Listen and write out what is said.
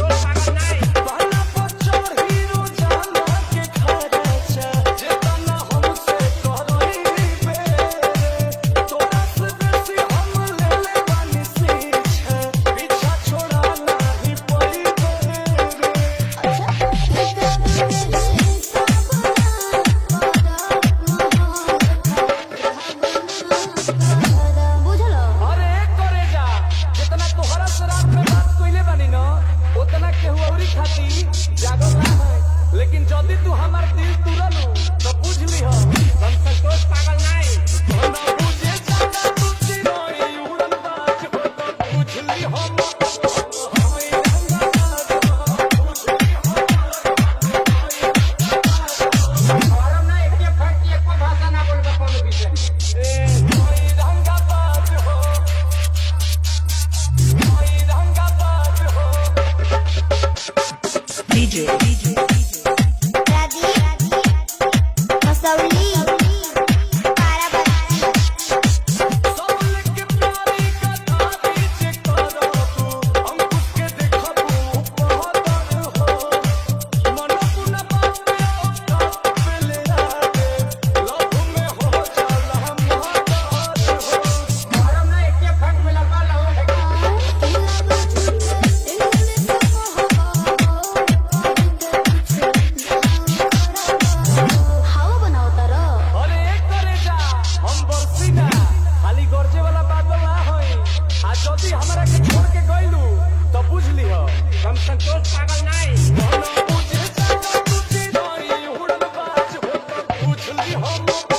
पाला पर चढ़ी रोजाना के खर्चा जेतना हमसे करही बे तोरा से बेसी हम ले ले बानी शिक्षा पीछा छोड़ा नाही पड़ी रे। बुझलो। अरे करे जा, जितना तोहरा से रात में बात कइले बानी न, उतना केहू औरी खाती जागल ना है। लेकिन जदी तू हमार दिल तुरलू तो बुझ लीह हम संतोष पागल नाई। ना बुझे ज्यादा तू चिरई उड़न बाज हो तो बुझ लीह हम और ना एके फट एको भाषा ना बोलबा कोनो विषय में। ए कोई रंगा बाज हो, कोई रंगा बाज हो। DJ Pradeep Masauli Barabati. सबल के प्यारी कथा बीच करो तू अंकुश के देखबू बहदर हो मन पुना बात पे औकात पे ले आके लव में हो जाला महादार हो। और ना एके फट में लगा लहो। हवा बनाओ तारो। अरे करे जा, हम बरसी ना खाली गरजे वाला बादल ना होई। आ जदी हमरा के छोड़ के गइलू तो बुझ लीह हम संतोष पागल नाई। ना बुझे ज्यादा तू चिरई उड़न बाज हो तो बुझ लीह हम।